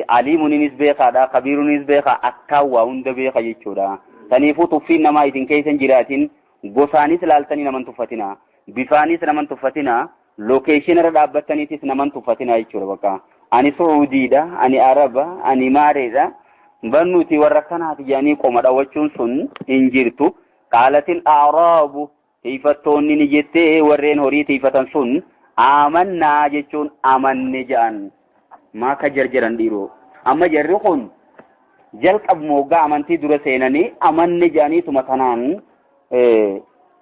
Aliimuninis beekaadha, khabiirunis beekaa, akkaan waa hunda beeka jechuudha. Saniifuu tuffiin namaa isin keessa hin jiraatin gosaanis laaltanii naman tuffatina, bifaanis naman tuffatina, lokeeshina irra dhaabbattaniitis naman tuffatina jechuudha bakka. Ani Suudiidha, ani Araba, ani Maareedha. Bannuti warra kanaati jedhanii qoma dhawwachuun sun hin jirtu. Qaalatil a'raabu tiifattoonni ni jettee warreen horii tiifatan sun amannaa jechuun amanne jedhan. Maa ka jarjaran dhiiroo. Amma jarri kun jalqabuma waggaa amantii dura seenanii amanne jedhaniituma tanaan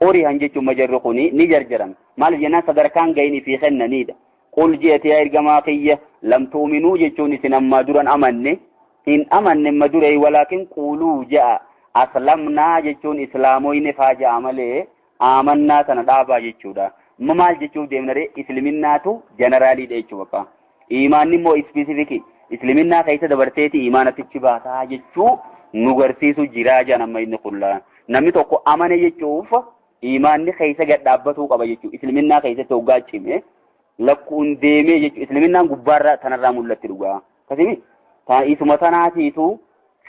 horihan jechuun jarri kun ni jarjaran. Maaliif jennaan sadarkaan gahini fi kennaniidha. Qul jeete yaa ergamaa kiyya lam tu'minuu jechuun isin ammaa duran amanne hin amanne ma duree walaakin quuluu ja'a. Aslamnaa jechuun islaamoyne faa ja'a malee amannaa tana dhaabaa jechuudha. Amma maal jechuuf deemna ree? Islaminaatu jeneraaliidha jechuu bakka. Imaanni immoo ispeesifikii. Islaminnaa keessa dabarteeti imaanatichi baataa jechuu nu garsiisu jiraa jedhan amma inni kullaa. Namni tokko amane jechuuf imaanni keessa gad dhaabbatuu qaba jechuudha. Islaminnaa keessatti hoggaa cime lakkuun deemee jechuudha. Islaminnaan gubbaarraa tanarraa mul'atti dhugaa. Akkasimi isuma tanaatiitu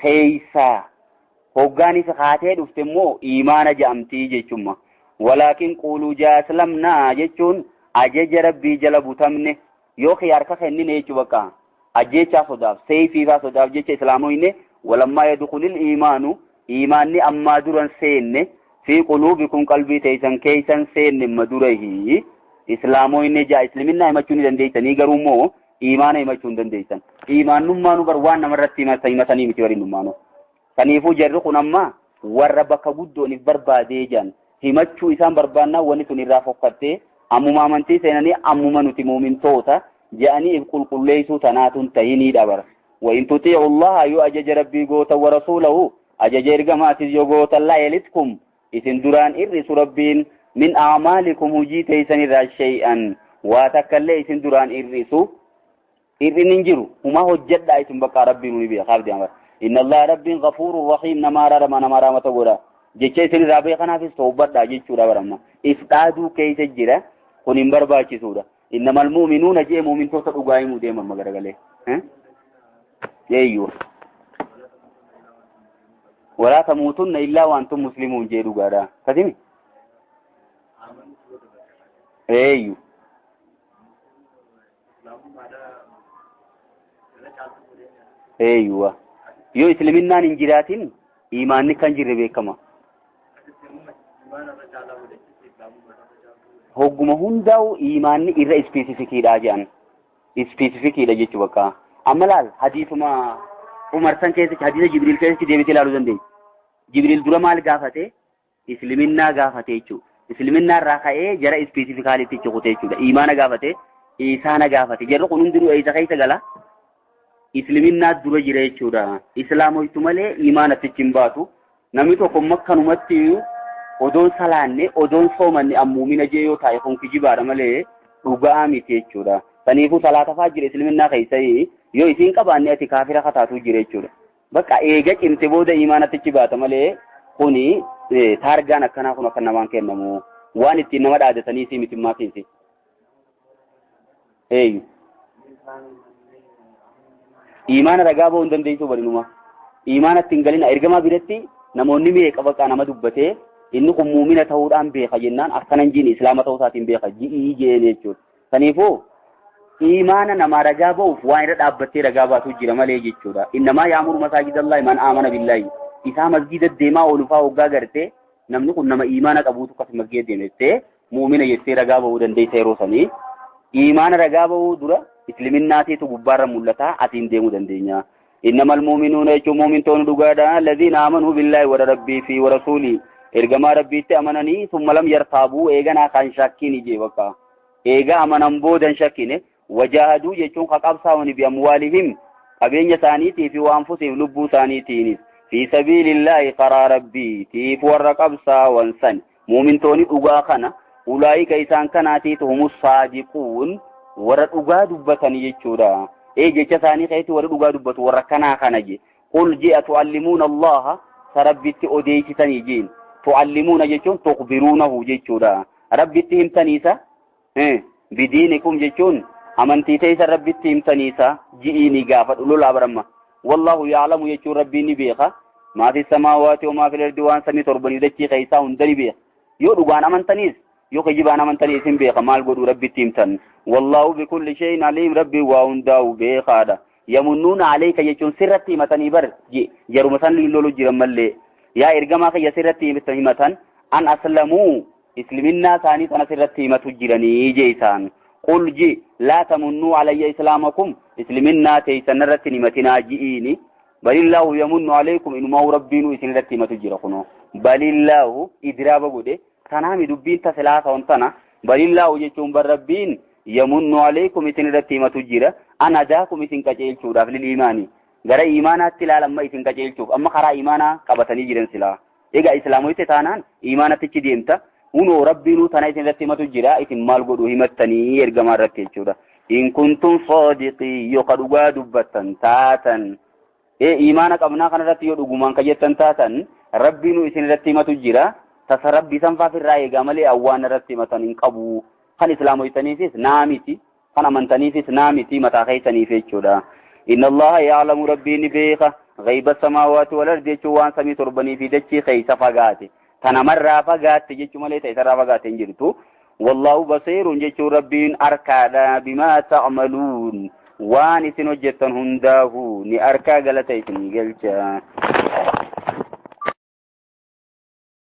keessa hoggaan isa kaatee dhufte immoo imaana jedhamtii jechuudha. Walaakin quuluu jaaslamnaa jechuun ajaja rabbii jala butamne yoo harka kennine jechuu bakka. Ajjeechaa sodaaf seefiifaa sodaaf jecha islaamoyne walammaa yadkhulil iimaanu iimaanni ammaa duran seenne fi quluubikum qalbii teeysan keeysan seenne ma durahi islaamoyne jaa islaminaa himachuu ni dandeeysanii garuu immoo iimaana himachuu hin dandeeysan. Iimaannummaanu bar waan namarratti himatanii miti warinummaanu. Kaniifuu jarri kun amma warra bakka guddooniif barbaadee jiran himachuu isaan barbaannaa wanni sun irraa fokkattee ammuma amantii seenanii ammuma nuti muumintoota jedhanii if qulqulleessuu tanaatuun tahiniidha bara. وإن تطيعوا الله يو أجج ربي قوتا ورسوله أجج إرقماتي يو قوتا لا يلدكم إذن دران إرس ربين من أعمالكم هجي تيسن إذا شيئا واتكالي إذن دران إرسو إرن انجرو وما هو جد إذن بقى ربي نبي خاف دي أمر إن الله ربي غفور رحيم نمارا رما نمارا متقولا جيتش إذن رابي خنافس توبت دا جيتشو ربرما إفتادو كيس جرا كن برباچي سورة إنما المؤمنون جي مؤمن توتا أغايمو ديما مغرغلي أيوه ولا تموتن إلا وأنتم مسلمون جيدو غادا كذبي أيوه أيوه يو إسلامنا نجراتين إيمانك كان جربه كما hogguma hundaa'u iimaanni irra ispeesifikiidha jedhan. Ispeesifikiidha jechuu bakka. Amma laal hadiisuma Umar san keessatti hadiisa Jibriil keessatti deebitee ilaaluu dandeenya. Jibriil dura maal gaafate? Isliminnaa gaafate jechuudha. Isliminnaa irraa ka'ee jara ispeesifikaalitti cukute jechuudha. Iimaana gaafate, isaana gaafate. Jarri kun hundinuu eessa keessa gala? Isliminnaa dura jira jechuudha. Islaamoytu malee iimaanatti hin baatu. Namni tokko makkanumatti odoon salaanne odoon soomanne ammuumina jee yoo taa'e kun kijibaadha malee dhugaa miti jechuudha. Saniifuu salaata fa'aa jira isliminnaa keessa yoo isiin qabaanne ati kaafira kataatu jira jechuudha. Bakka eega cimte booda iimaanatti baata malee kuni taargaan akkanaa kun akka namaan kennamu waan ittiin nama dhaadatanii si mitimmaa keessa. Eeyyu. Iimaana ragaa ba'uu hin dandeessu barinuma. Iimaanatti hin galina ergamaa biratti namoonni meeqa bakka nama dubbatee inni kun muumina ta'uudhaan beeka jennaan akkanan jiin islaama ta'uu isaatiin beeka ji'ii jeen jechuudha. Saniifuu iimaana namaa ragaa ba'uuf waan irra dhaabbattee ragaa baatu jira malee jechuudha. Innamaa yaamuru masaajidallahi man aamana billahi. Isaa masgida deemaa oolufaa hoggaa gartee namni kun nama iimaana qabuutu akkas masgida deemettee muumina jettee ragaa ba'uu dandeessa yeroo sanii. Iimaana ragaa ba'uu dura islaminnaatiitu gubbaarra mul'ata asiin deemuu dandeenya. إنما المؤمنون jechuun muumintoonni dhugaadha الذين آمنوا بالله وربي في ورسوله ergamaa rabbiitti amananii summa lam yartaabuu eeganaa kan shakkiin jee bakka eega amanan boodan shakkine wajaahaduu jechuun ka qabsaa'uni bi amwaalihim qabeenya isaaniitii fi waan fusiif lubbuu isaaniitiinis fi sabiilillaahi karaa rabbiitiif warra qabsaa'an san muumintoonni dhugaa kana ulaa'ika isaan kanaatiitu humus saadiquun warra dhugaa dubbatanii jechuudha. Ee jecha isaanii keessatti warra dhugaa dubbatu warra kanaa kana je qul ji'a tu'allimuuna allaha sarabbitti odeessitanii jeen tu'allimuuna jechuun tukhbiruunahu jechuudha. Rabbitti himtaniisa bidiinikum jechuun amantii teessa rabbitti himtaniisa ji'iini gaafadhu lolaa baramma. Wallahu ya'lamu jechuun rabbiin ni beeka. Maa fi samaawaati wa maa fil ardi waan samii torbanii dachii keessaa hunda ni beeka. Yoo dhugaan amantaniis yoo kijibaan amantaniis hin beeka maal godhuu rabbitti himtan. Wallahu bikulli shay'in aliim rabbii waa hundaa'u beekaadha. Yamunnuuna alayka jechuun sirratti himatanii bar jaruma san lolu jiran mallee. Yaa ergamaa kiyya sirratti himatan an aslamuu isliminnaa isaanii sana sirratti himatu jiranii jee isaan. Qul ji laa tamunnuu alayya islaamakum isliminnaa teeysan irratti himatinaa ji'iini. Balillaahu yamunnu alaykum inumaa rabbiinuu isin irratti himatu jira kunoo. Balillaahu idraaba godhe tanaami dubbiin tasilaasa tana balillaahu jechuun bar rabbiin yamunnu alaykum isin irratti himatu jira an adaakum isin qajeelchuudhaaf lil iimaani. Gara iimaanaatti ilaala amma isin qajeelchuuf amma karaa iimaanaa qabatanii jiran silaa. Egaa islaamoyte taanaan iimaanattichi deemta. Hunoo rabbiinuu tana isin irratti himatu jira isin maal godhu himattanii ergamaa irratti jechuudha. In kuntum saadiqii yoo ka dhugaa dubbattan taatan. Ee iimaana qabnaa kanarratti yoo dhugumaan ka jettan taatan rabbiinuu isin irratti himatu jira. Tasa rabbii sanfaaf irraa eegaa malee awwaan irratti himatan hin qabu. Kan islaamoytaniifis naa miti. Kan amantaniifis naa miti mataa keessaniif jechuudha. Inna Allaha ya'lamu rabbiin ni beeka. Ghayba samaawaati wal ardi jechuun waan samii torbanii fi dachii keessa fagaate. Tanamarraa fagaatte jechuu malee ta'e isarraa fagaatte hin jirtu. Wallaahu basiirun jechuun rabbiin arkaadha bimaa ta'maluun waan isin hojjettan hundaahu ni arkaa galata isinii galcha.